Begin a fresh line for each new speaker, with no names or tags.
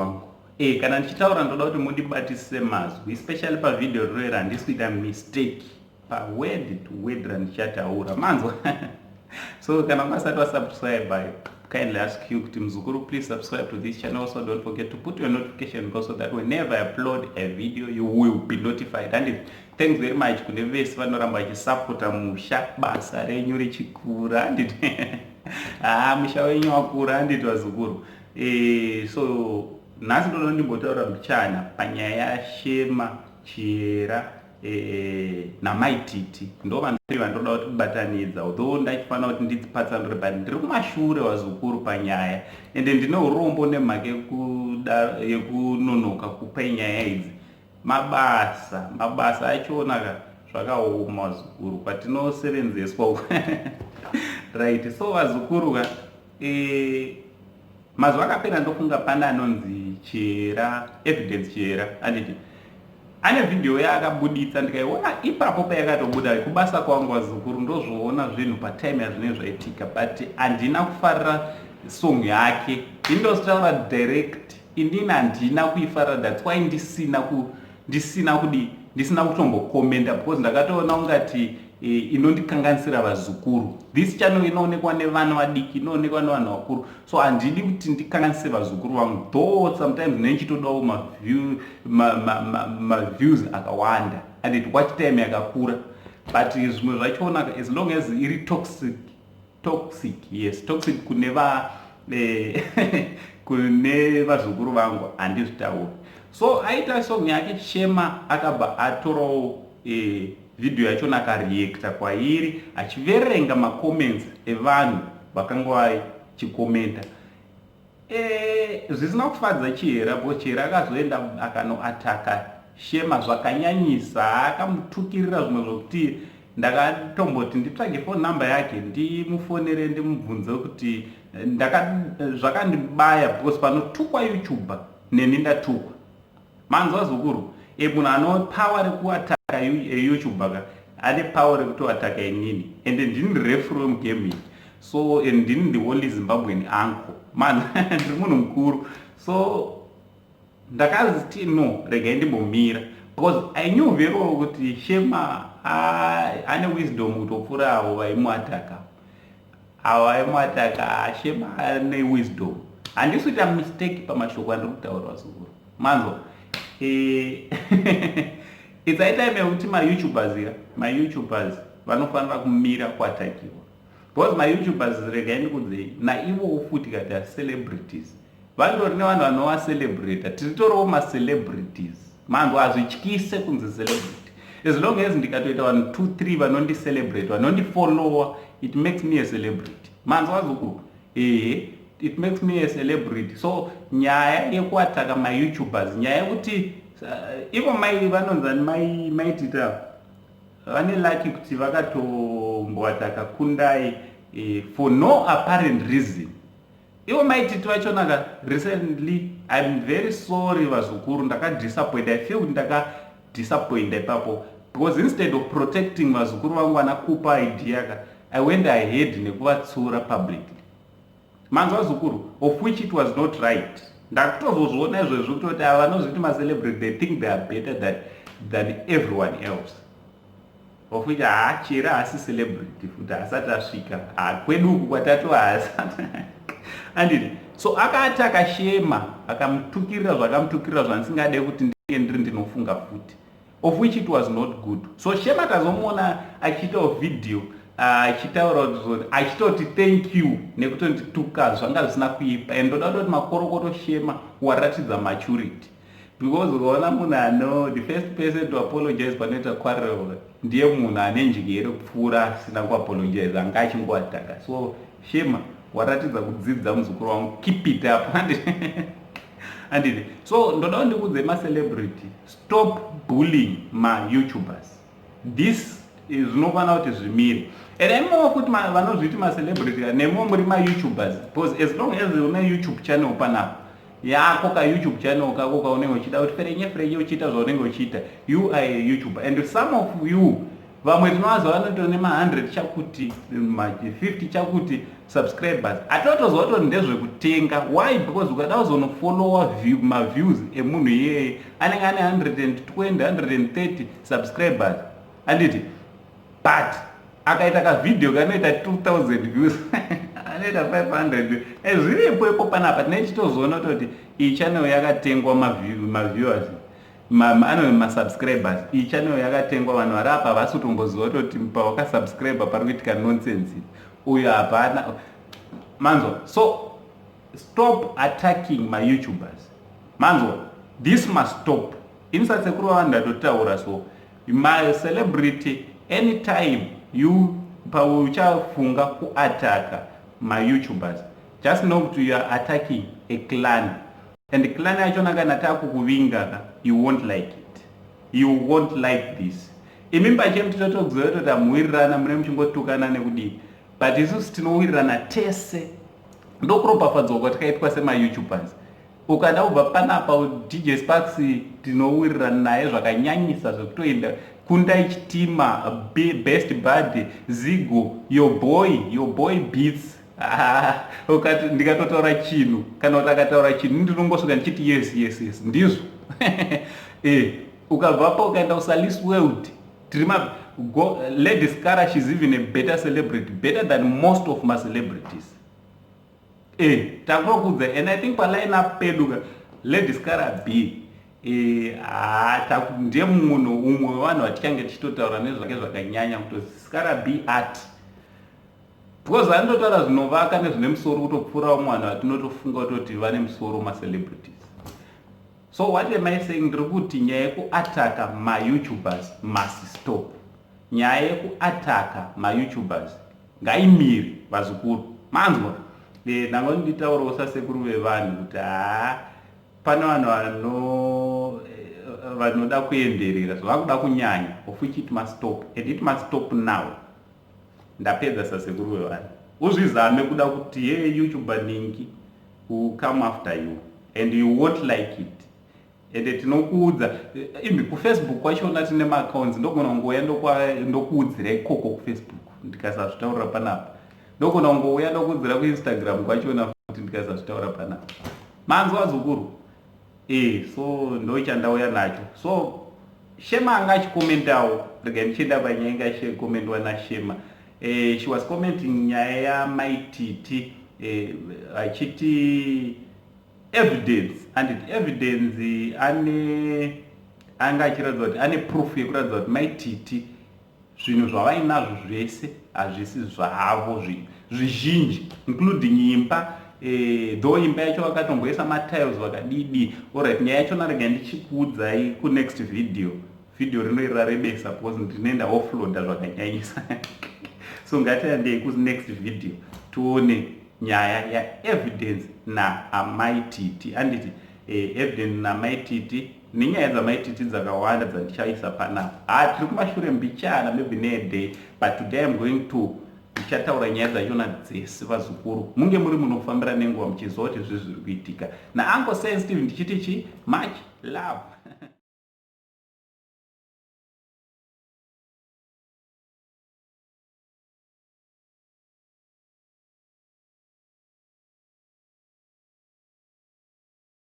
Vangu, kana ndichitaura ndoda kuti mundibatise mazwi, especially pavhidhiyo rinoera. Handisi kuita mistake paword to word randichataura, manzwa? So kana ungasati wasubscribe, I kindly ask you kuti, muzukuru, please subscribe to this channel. Also, don't forget to put your notification bell so that whenever I upload a video, you will be notified. And thanks very much kune vese vanoramba vachisapota musha, basa renyu richikura, handiti? Ha, musha wenyu wakura, handiti, vazukuru? So nhasi ndoda ndimbotaura mbichana panyaya yaShema Chihera naMaititi. Ndo vanhu vandoda kuti kubatanidza, although ndachifanira kuti ndidzipatsanure, but ndiri kumashure, vazukuru, panyaya, ende ndine urombo nemhaka yekunonoka kupa nyaya idzi. Mabasa, mabasa achionaka zvakaoma, vazukuru, kwatinosevenzeswa, right? So vazukuru ka, mazuva akapera ndofunga pane anonzi Chera Evidence Chera, anditi ane vhidhiyo yaakabuditsa. Ndikaiona ipapo payakatobuda kubasa kwangu, vazukuru, ndozvoona zvinhu patime yazvinenge zvaitika, but handina kufarira song yake. Indozotaura direct, inini handina kuifarira. That's why ndisina kudi, ndisina kutombokomenda, because ndakatoona ungati inondikanganisira vazukuru. This channel inoonekwa nevana vadiki, inoonekwa nevanhu vakuru, so handidi kuti ndikanganise vazukuru vangu, though sometimes nenichitodawo maviews akawanda and watch time yakakura. But zvimwe zvachona, as long as iri toxic, toxic, yes, toxic kune vazukuru vangu, handizvitauri. So aita song yake Shema, akabva atorawo vhidhiyo yachona, akareacta kwairi achiverenga macomments evanhu vakanga vachikomenta zvisina kufadza Chihera, bo Chihera akazoenda akanoataka Shema zvakanyanyisa, akamutukirira zvimwe zvokuti ndakatomboti nditsvage phone number yake, ndimufonere, ndimubvunze kuti zvakandibaya, because panotukwa YouTuber, neni ndatukwa, manzwa, zukuru? Munhu ano power rekuataka YouTuber ka, ane power rekutoataka inini, ende ndini referee wemugame iyi. So, and ndini the only Zimbabwean uncle, man, ndiri munhu mukuru. So ndakaziti, "No, regai ndimbomira," because I knew very well kuti Shema ane wisdom kutopfuura avo vaimuataka. Avo vaimuataka, Shema ane wisdom. Handisi kuita mistake pamashoko andiri kutaura, vazukuru, manzwa? It's a time yekuti maYouTubers ya maYouTubers vanofanira kumira kuatakiwa, because maYouTubers, regai ndikudzei, naivowo futi kati celebrities, vandori nevanhu vanovacelebrata. Tiritoriwo macelebrities, manzwa? Hazvityise kunzi celebrity. As long as ndikatoita vanhu 2 3 vanondicelebrate, vanondifollowa, it makes me a celebrity, manzwa, zukuru? Ehe, it makes me a celebrity. So nyaya yekuataka maYouTubers, nyaya yekuti ivo mai vanonzani, mai Maitita, vane lucky kuti vakatomboataka Kundai for no apparent reason. Ivo Maititi vachonaka recently, I'm very sorry, vazukuru, ndakadisappoint. I feel kuti ndakadisappointa ipapo, because instead of protecting vazukuru vangu vanakupa idea ka, I went ahead nekuvatsura publicly, manzwa, zukuru? Of which it was not right. Ndakutozozviona izvezvo kutoti ava vanozviti macelebrity, they think they are better than everyone else, of which haachera haasi celebrity futi, haasati asvika kwedu uku kwatatu, haasati, anditi? So akati akashema, akamutukirira zvakamutukirira zvandisingade kuti ndinge ndiri ndinofunga futi, of which it was not good. So Shema tazomuona achiitawo vhidhiyo achitaura kuti, achitoti thank you nekutondituka, zvanga zvisina kuipa. And ndoda kutoti makorokoto, Shema, waratidza maturity, because ukaona munhu ano the first person to apologize panoita quarrel ndiye munhu ane njere kupfuura asina kuapologize, anga achingoataka. So Shema, waratidza kudzidza, muzukuru wangu, keep it up, anditi? So ndoda kuti ndikudze macelebrity, stop bullying maYouTubers. This zvinofanira kuti zvimire. And imomo futi vanozviti macelebrity, nemo muri maYouTubers, because as long as une YouTube channel panapa yako, kaYouTube channel kako kaunenge uchida kuti ferenye ferenye uchiita zvaunenge uchiita, you are a YouTuber. And some of you, vamwe tinovaziva vanoto nema100 chakuti, ma50 chakuti. Subscribers atotozwa kuti ndezvekutenga. Why? Because ukada kuzonofollowa maviews emunhu iyeye, anenge ane 120, 130 subscribers, anditi? But akaita kavhidhiyo kanoita 2000 views, anoita 500. Zviripo ipo panapa. Tine chitozoona kutoti iyi channel yakatengwa maviewers, ano masubscribers. Iyi channel yakatengwa. Vanhu vari apa havasi kutomboziva kutoti pawakasubscribe pari kuitika nonsense. Uyo hapana manzwa. So stop attacking mayoutubers, manzwa? This must stop. Ini sasekuru vanhu ndatotaura. So macelebrity, anytime you pauchafunga kuataka mayoutubers, just know kuti you are attacking a clan, and clan yachona kana takukuvinga, you won't like it. You won't like this. Imi pachenu tinotokuziva kutoti hamuwirirana, mune muchingotukana nekudii, but isusu tinowirirana tese. Ndokuropafadzwa kwatakaitwa semayoutubers. Ukada kubva panapa, DJ Sparks tinowirirana naye zvakanyanyisa zvekutoenda kundai chitima, best bud Zigo, your boy, your boy Beats. Ukati ndikatotaura chinhu kana kuti akataura chinhu, ndinongosvika ndichiti yes, ndizvo. Ukabvapo ukaenda kuSalis World, tiri Lady Scara, she's even a better celebrity, better than most of my celebrities. Takutokudza. And I think paline up pedu ka, Lady Scara B, ndiye munhu umwe wevanhu vatichange tichitotaura nezvake zvakanyanya, kuti Scara B art, because anototaura zvinovaka nezvine musoro kutopfuura vamwe vanhu vatinotofunga kutoti vane musoro, macelebrities. So what am I saying? Ndiri kuti nyaya yekuataka mayoutubers must stop. Nyaya yekuataka mayoutubers ngaimiri, vazukuru, manzwa? Ndanga nditaurawo sasekuru vevanhu kuti haa, pane vanhu vanoda kuenderera zvavakuda kunyanya, of which it must stop, and it must stop now. Ndapedza sasekuru vevanhu. Uzvizame kuda kuti, "Hey, youtuber ningi," will come after you and you won't like it. Ende tinokuudza imi kuFacebook kwachona tine maaccounts. Ndogona kungouya ndokuudzira ikoko kuFacebook, ndikasazvitaurira panapa. Ndogona kungouya ndokuudzira kuInstagram kwachona futi, ndikasazvitaura panapa. Manzwa, zukuru? So ndo chandauya nacho. So Shema anga achikomentawo. Rega ndichienda panyaya inga ichikomendwa naShema. She was commenting nyaya yaMaititi, achiti Evidence, anditi Evidence ane anga achiratidza kuti ane proof yekuratidza kuti Maititi zvinhu zvavainazvo zvese hazvisi zvavo, zvizhinji, including imba. Though imba yacho vakatomboisa matiles vakadidi. Alright, nyaya yachona rega ndichikuudzai kunext video. Video rino rarebesa because ndinoenda offloada zvakanyanyisa. So ngatiendei kunext video, tione nyaya yaEvidence naAmaititi, anditi? Evidence naMaititi nenyaya dzaMaititi dzakawanda dzandichaisa panapa. Ha, tiri kumashure mbichana, maybe neday, but today I'm going to ndichataura nyaya dzachona dzese. Vazukuru, munge muri munofambira nenguva muchiziva kuti zvi zviri kuitika. Nauncle Sensitive ndichiti chi much love.